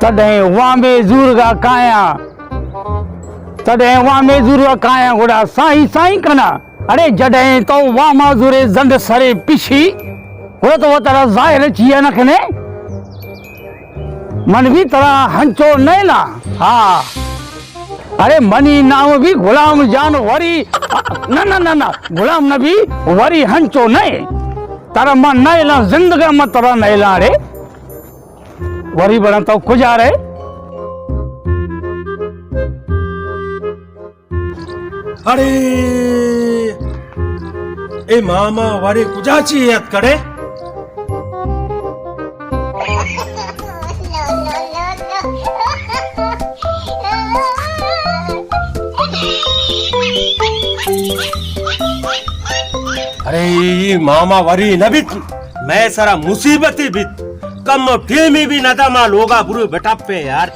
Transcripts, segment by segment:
تڈیں وامے زورگا کایاں، تڈیں وامے زورگا کایاں، گڑا سائیں سائیں کناں۔ اڑے جڈیں تو واما زورے زند سرے پشی، گڑا تو ترا ظاہر چیا نہ کنے۔ من بھی ترا ہنچو نیلاں۔ ہاں۔ اڑے منی نام بھی غلام جان وری، نہ، نہ، نہ، نہ، غلام نبی وری ہنچو نئے۔ ترا من نیلاں، زندگا من ترا نیلاں۔ اڑے وری بڑا تو کجا رہے؟ اڑے، اے ماما وری کجا چی اتکڑے؟ اڑے، اے ماما وری نہ بیت، مئے سرا مصیبتے بیت۔ کمو ٹیمی بھی نہ دا، ما لوگا برو بٹپے یار۔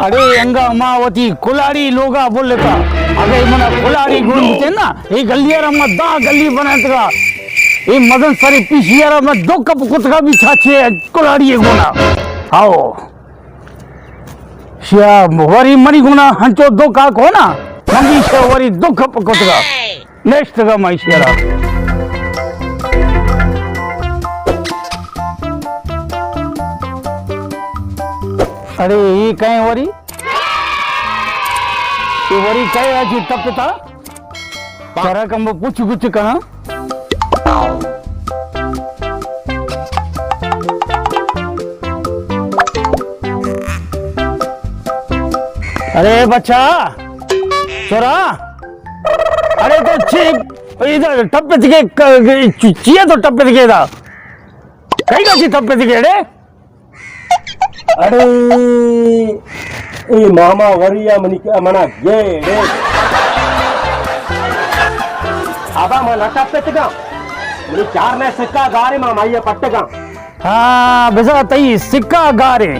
اڑے انگا ما وتی کلاڑی لوگا بلتا۔ اگے منا کلاڑی گون بوتے نا، اے گلی را ما دا گلی بناتگا۔ اے مزن سری پیشی را ما دو کپ کتگا بھی چھاچے کلاڑی گونا۔ آؤ۔ شیا وری منی گونا ہنچو دو کا کونا۔ من بھی شیا وری دو کپ کتگا۔ نیشتگا ما ایشی را۔ اڑے، اے کئے وری؟ اے وری کئے اچی ٹپتا؟ کرا کمو پچ گچ کنا۔ اڑے بچا، چورا، اڑے تو چی، ادا ٹپت کے، چی، چی ہے تو ٹپت کے دا؟ کئی دا چی ٹپت کے اڑے؟ اڑے، اے ماما وریا منی کہ منا گیڑے۔ ابا ما نہ ٹپتگا۔ منی چار نئے سکا گارے ما مایا پٹگا۔ ہاں، بزا تئی سکا گارے۔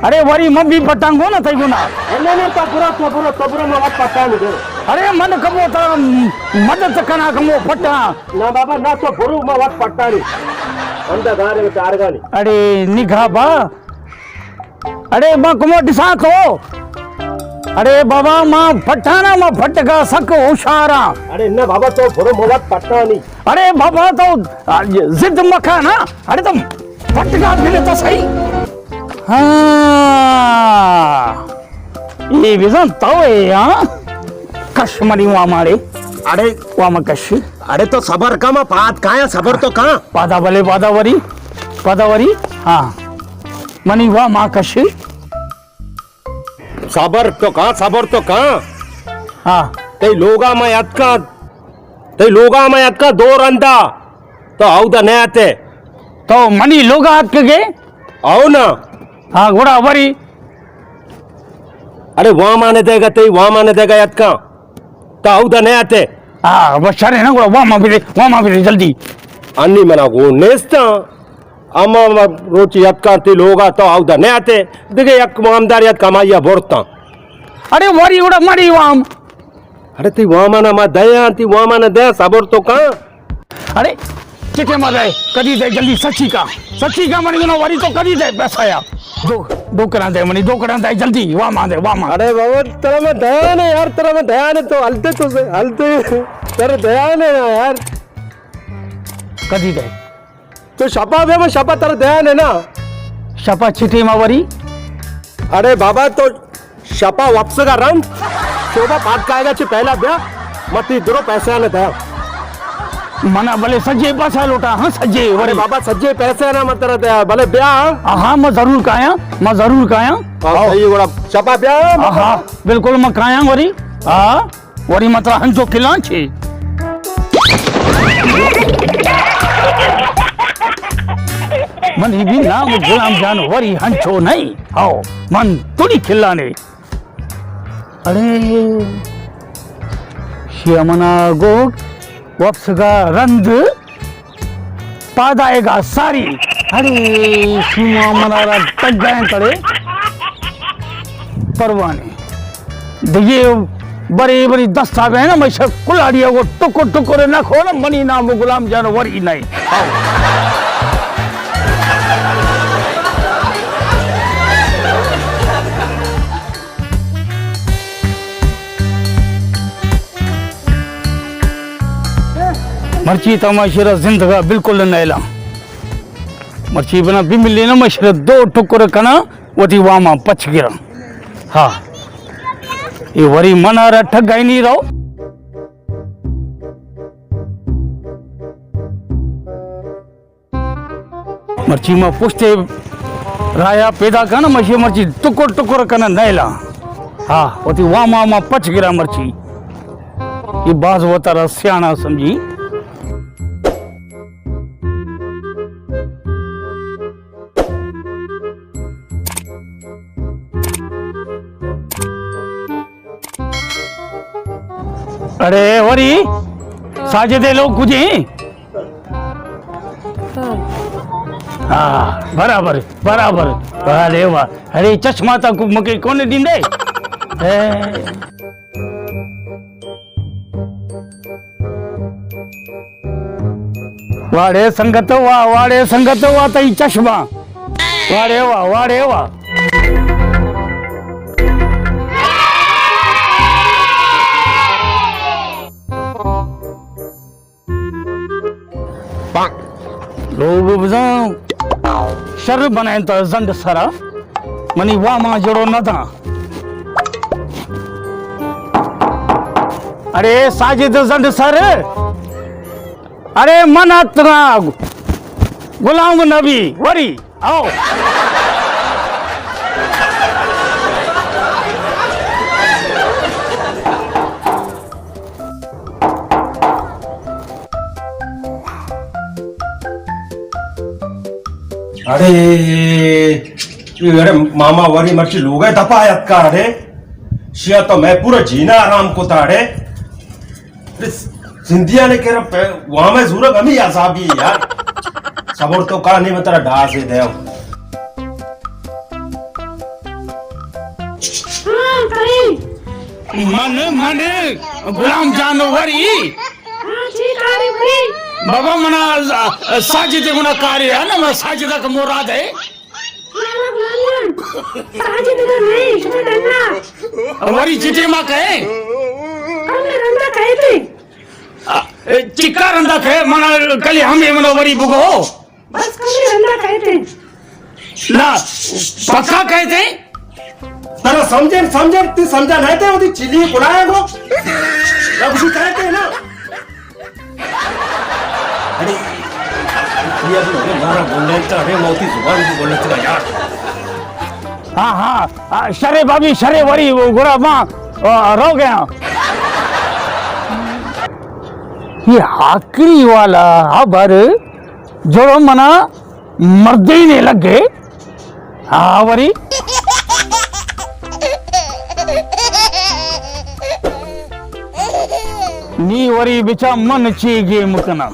اڑے، وری من بھی پٹاں گونا تئی گونا۔ نہ، نہ، تو برو، تو برو، تو برو، ما وت پٹاں گو۔ اڑے، من کمو تا مدد کنا کمو پٹاں۔ نہ بابا، نہ تو برو، ما وت پٹانی۔ اندا گارے چارگانی۔ اڑے، نگاہ با۔ اڑے، ما کمو ڈساں تو۔ اڑے بابا، ما پٹانا، ما پٹگا سک ہوشاراں۔ اڑے نہ بابا، تو برو، ما وت پٹانی۔ اڑے بابا، تو ضد مکا نا۔ اڑے تو پٹگا بلے تو صحیح۔ ہاں۔ اے بزاں تو اے، ہاں؟ کش منی واماڑے۔ اڑے۔ وام کش۔ اڑے تو صبر کا، ما پاد کایاں، صبر تو کا۔ پادا بلے، پادا وری۔ پادا وری۔ ہاں۔ منی وام کش۔ صبر تو کا، صبر تو کا۔ ہاں۔ تئی لوگا ما اتکاں، تئی لوگا ما اتکاں دو رندا۔ تو اودا نہ اتے۔ تو منی لوگا اتکگے؟ او نا۔ ہاں، گڑا وری۔ اڑے واما نہ دے گا، تئی واما نہ دے گا اتکاں۔ تو اودا نہ اتے۔ ہاں، بس شرے نا، گڑا واما بدے، واما بدے جلدی۔ انی منا گون نیستاں۔ اما روچی اتکاں تئی لوگا تو اودا نہ اتے۔ دگہ یک وامدار ات کمائی برتاں۔ اڑے وری گڑا منی وام۔ اڑے تئی وامانا ما دیاں، تئی وامانا دیاں، صبر تو کن۔ اڑے چٹے ما دے، کدی دے جلدی سچی کا، سچی کا منی گنا وری تو کدی دے پیسہ یا۔ دو، دو کراں دے منی، دو کراں دے جلدی، واما دے، واما۔ اڑے بابا ترا ما دیاں نے یار، ترا ما دیاں نے تو ہلتے تو سے، ہلتے۔ ترا دیاں نے یار۔ کدی دے۔ تو شپا بیا، من شپا ترا دیاں نے نا۔ شپا چی ٹیم ء وری؟ اڑے بابا تو شپا وپسگا رند، صبح پاد کائے گا چہ پہلا بیا، من تئی درو پیسے آنے دیاں۔ منا بلے سجے پیسہ لوٹا، ہاں سجے اڑے وری۔ بابا سجے پیسے نا من ترا دیاں، بلے بیا۔ ہاں، ہاں، من ضرور کایاں، من ضرور کایاں۔ ہاں، آؤ۔ صحیح گڑا شپا بیا۔ ہاں، ہاں، بالکل من کایاں وری۔ ہاں۔ وری من ترا ہنچو کلاں چے۔ منی بھی نام غلام جان وری ہنچو نہیں۔ ہاؤ، من تڑی کلانے۔ اڑے، شیا منا گو وپسگا رند۔ پادائیگا ساری۔ اڑے شما منارا ٹگائیں تڑے۔ پروانے۔ دگہ بری بری دستا بہنا، میں شر کلاڑی کو ٹکر ٹکر نہ کھولا، منی نام غلام جان وری نہیں۔ آؤ۔ مرچی تو ما شرا زندگا بالکل نہ الاں۔ مرچی بنا بملے نا، ما شرا دو ٹکر کنا، وتی واما پچ گرا۔ ہاں۔ اے وری منا را ٹھگائی نہیں رو۔ مرچی ما پشتے رایا پیدا کنا، مشے مرچی ٹکر ٹکر کنا نیلا۔ ہاں، وتی واما ما پچ گرا مرچی۔ یہ باز وتارا سیانا سمجھی۔ اڑے وری ساجدے لوگ کجیں؟ ہاں، برابر، برابر۔ واہ رے واہ۔ اڑے چشمہ تا کو مکے کون ڈیندے؟ اے۔ واڑے سنگت واہ، واڑے سنگت واہ، تئی چشمہ۔ واڑے واہ، واڑے واہ۔ لوگ بزاں شر بنائیں تا زنڈ سرا، منی واما جڑو نہ داں۔ اڑے ساجد زنڈ سر، اڑے من اتنا غلام نبی وری۔ آؤ۔ اڑے، اڑے ماما وری مرچی لوگے دپا اتکا اڑے۔ شیا تو میں پورا جینا آرام کتا اڑے۔ زندیانے کرا پہ وامے زورگ ہمیں عذابی یار۔ صبر تو کا نہیں، میں ترا ڈاز دے دے۔ ہاں، کئے؟ من، من غلام جان وری۔ ہاں، چی کارے وری؟ بابا منا ز-، ساجد گنا کارے ہے نا، من ساجد کا مراد ہے۔ ساجد ادھر نہیں، شما ڈنگا۔ وری چٹے ما کئے؟ ہم رندا کئے تھے؟ آ، اے، چکا رندا کئے؟ منا کلی ہمیں منا وری بگو۔ بس کلی رندا کئے تھے؟ نا، پکا کئے تھے؟ ترا سمجھے، سمجھے، تی سمجھا نہیں تھے، وہ چلی بلایا کو۔ نا کچھ کئے تھے نا۔ اڑے، یہ ابھی ہمیں مارا بولنے کا، اڑے موتی زبان بھی بولنے کا یار۔ ہاں، ہاں، آ، شرے بابی، شرے وری، وہ گڑا ماں، آ، رو گیا۔ یہ آخری والا خبر جڑو منا مردی نے لگے۔ ہاں وری۔ نی وری بچا من چی گیم کناں۔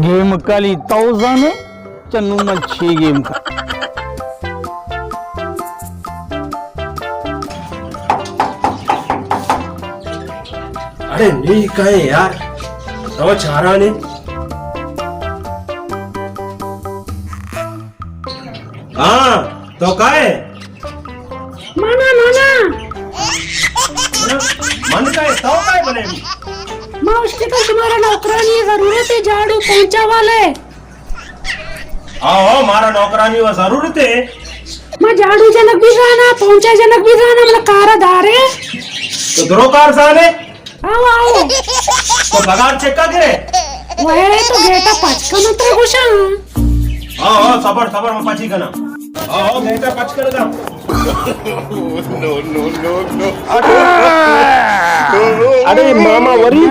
گیم کالی تو زانے، چنو من چی گیم کا۔ اڑے نی کئے یار، تو چارانے۔ ہاں، تو کئے؟ مانا، مانا۔ من کئے، تو کئے بنے بھی؟ ما اشکتا شمارا نوکرانی ضرورت ہے، جھاڑو پونچا والے۔ آؤ، آؤ، مارا نوکرانی و ضرورت ہے۔ ما جھاڑو جنک بھی زانا، پونچا جنک بھی زانا، مطلب کارا دارے۔ تو درو کار زانے؟ آؤ، آؤ۔ تو پگار چکا کرے؟ وہ تو گیٹا پچ کن اترے گوشاں۔ ہاں، ہاں، صبر، صبر، میں پچی کنا۔ ہاں، ہاں، گیٹا پچ کر دا۔ اڑے ماما وری۔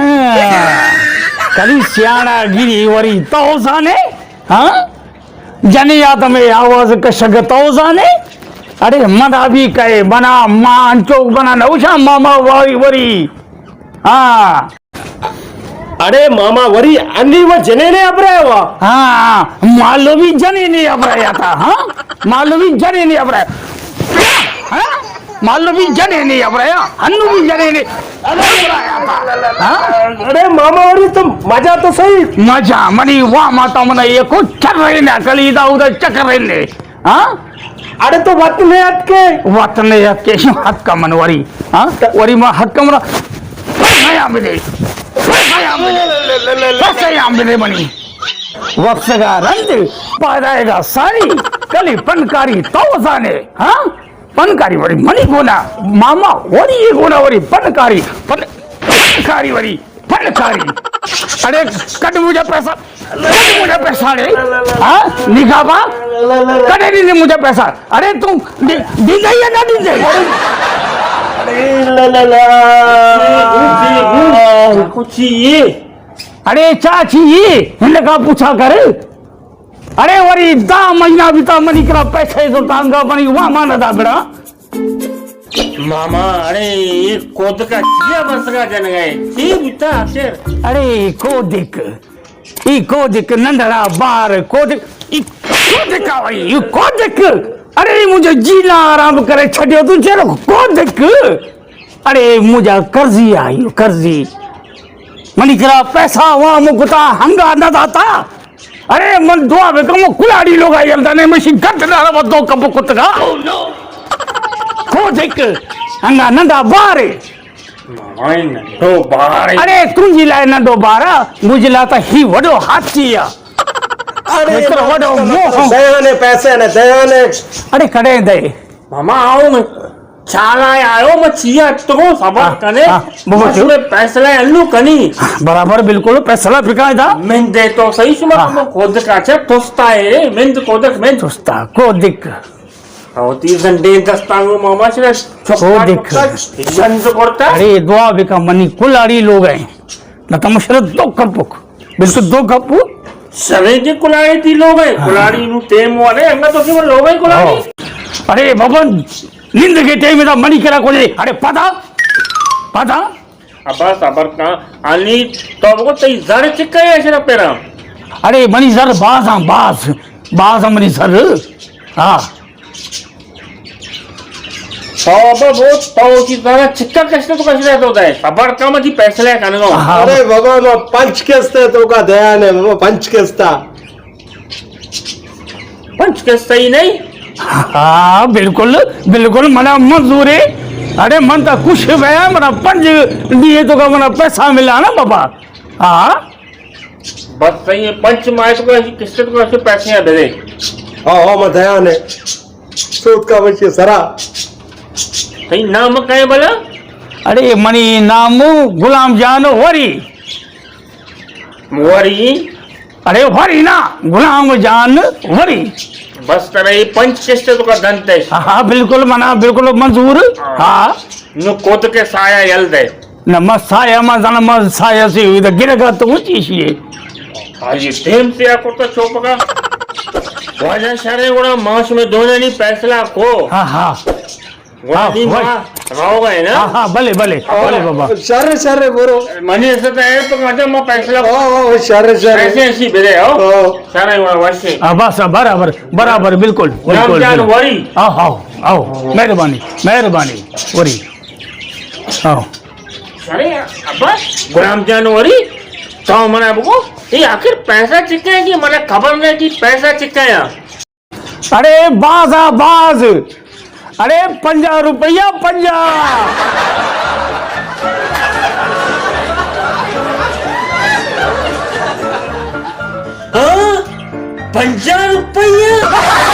کلی سیاڑا گری وری تو زانے؟ ہاں؟ جنی آدم آواز کشگ تو زانے؟ اڑے منا بھی کئے بنا، ما انچوک بنا نوشا ماما واری وری۔ ہاں۔ اڑے ماما وری انی و جنینے ابرے وا۔ ہاں، مالو بھی جنینے ابرے آتا، ہاں؟ مالو بھی جنینے ابرے۔ ہاں؟ مالو بھی جنے نے ابرایا، ہنو بھی جنے نے۔ ابرایا تھا۔ ہاں؟ ارے ماما، ارے تم مزہ تو صحیح۔ مزہ منی وا ماتا منا یہ کو چر رہے نے، کلی دا ادھر چکر رہے نے۔ ہاں؟ اڑے تو وت نے اتکے۔ وت نے اتکے، شو ہتکا من وری۔ ہاں؟ وری ما ہتکا منا۔ نیا ملے۔ نیا ملے۔ بس نیا ملے منی۔ وپسگا رند، پادائے گا ساری، کلی پنکاری تو زانے۔ ہاں؟ پنکاری وری منی گونا، ماما وری یہ گونا وری پنکاری، پن-، پنکاری وری۔ پنکاری۔ اڑے کڈ مجھے پیسہ، کڈ مجھے پیسہ اڑے۔ ہاں؟ نگاہ با۔ کڈے نہیں دے مجھے پیسہ۔ اڑے تم دی-، دی دے یا نہ دی دے؟ اڑے لا لا لا۔ کچھ یہ۔ اڑے چاچی یہ، ہن کا پوچھا کر۔ اڑے وری دا مہینہ بیتا منی کرا پیسے تو تانگا منی وا مان دا بڑا۔ ماما، اڑے، اے کودک ءَ چیا بسگا جنگ ءَ ئے؟ چی بوتا آخر؟ اڑے، کودک، اے کودک نندڑا بار، کودک، اے کودک آ بھائی، اے کودک۔ اڑے، مجھے جینا آرام کرے چھڈیو تو چلو کودک۔ اڑے، مجھا قرضی آئی، قرضی۔ منی کرا پیسہ وا مکتا ہنگا نہ داتا۔ ارے من دعا بکم، کلاڑی لوگا یلدانے مشی گٹ دارا و دو کپ کتگا۔ کودک، انگا نندا بارے۔ ماما ننڈو بارے۔ ارے تنجی لائے ننڈو بارا، مجھے لاتا ہی وڈو ہاتھی یا۔ ارے متر وڈو موہ۔ دیانے پیسے نے، دیانے۔ ارے کڑے دے۔ ماما آؤ میں۔ چالا آیو، من چیا اتکوں، صبر ہاں، کنے۔ ہاں، بابا، بس چو۔ میں فیصلہ الو کنی۔ برابر، بالکل فیصلہ بکائے دا۔ من دے تو صحیح شما ہاں۔ تم کودک آچا توستا ہے، من تو کودک من۔ توستا، کودک۔ او تی زنڈے دستانگو ماما شرا چھکا کودک۔ چھکا شنز کرتا۔ اڑے دعا بکا منی کلاڑی لوگ ہیں۔ نہ تو مشرت دو کپک۔ بالکل دو کپو۔ سرے کے کلاڑی تی لوگ ہیں۔ ہاں۔ کلاڑی نو ٹیم والے، انگا تو کہ وہ لوگ ہیں کلاڑی۔ ہاں۔ اڑے بابا، نند کے ٹیم دا منی کرا کو دے۔ اڑے پتا؟ پتا؟ ابا صبر کا، انی تو بگو تئی زر چکا ہے شرا پیرا؟ اڑے منی زر باز ہاں، باز۔ باز ہاں منی زر۔ ہاں۔ تو بابا، تو کی زر چکا کشتے تو کشتے تو دے۔ صبر کا، من تی فیصلہ کنگا ہوں۔ ہاں۔ ارے بابا، ما پنچ کستے تو کا دیا نے بابا، پنچ کستا۔ پنچ کستا ہی نہیں؟ ہاں، بالکل، بالکل، منا منظور ہے۔ اڑے من تا خوش بیا، منا پنج دیے تو کا منا پیسہ ملا نا بابا۔ ہاں۔ بس صحیح ہے، پنچ ماہ تو کا قسط کو ایسے پیسے ہیں دے۔ ہاں، ہاں، میں دیا نے۔ سود کا بچے سرا۔ تئی نام کئے بلا؟ اڑے منی نام غلام جان وری۔ وری؟ اڑے وری نا، غلام جان وری۔ بس ترا یہ پنچ قسط تو کا دنتے۔ ہاں، ہاں، بالکل منا، بالکل منظور۔ ہاں۔ ہاں۔ نو کودک سایا یل دے۔ نہ، ما سایا ما زاناں، ما سایا سے ہوئی دا گرگا تو چیشی ہے۔ آج ٹیم سے آ کرتا چوپکا۔ واجہ شرے گڑا ماش میں دونوں نی فیصلہ کو۔ ہاں، ہاں۔ گڑا ہاں، نی بھائی۔ ما راو گئے نا۔ ہاں، ہاں، بلے، بلے، بلے بابا۔ شر، شر، برو۔ منی ایسا تو ہے تو کہتے ما فیصلہ کو۔ ہاں، ہاں، شر، شر۔ ایسے ایسی بدے ہو۔ ہاں۔ شرے گڑا وشے۔ ہاں، بس، برابر، برابر، بالکل، غلام بالکل، جان بالکل۔ وری۔ آؤ، آؤ، آؤ۔ مہربانی، مہربانی، وری۔ آؤ۔ ارے ابا، غلام جان وری، تو منا بگو، اے آخر پیسہ چکے ہیں کہ منا خبر نہیں کہ پیسہ چکے ہیں؟ اڑے باز آ باز، اڑے پنجاہ روپیہ پنجاہ۔ ہاں؟ پنجاہ روپیہ؟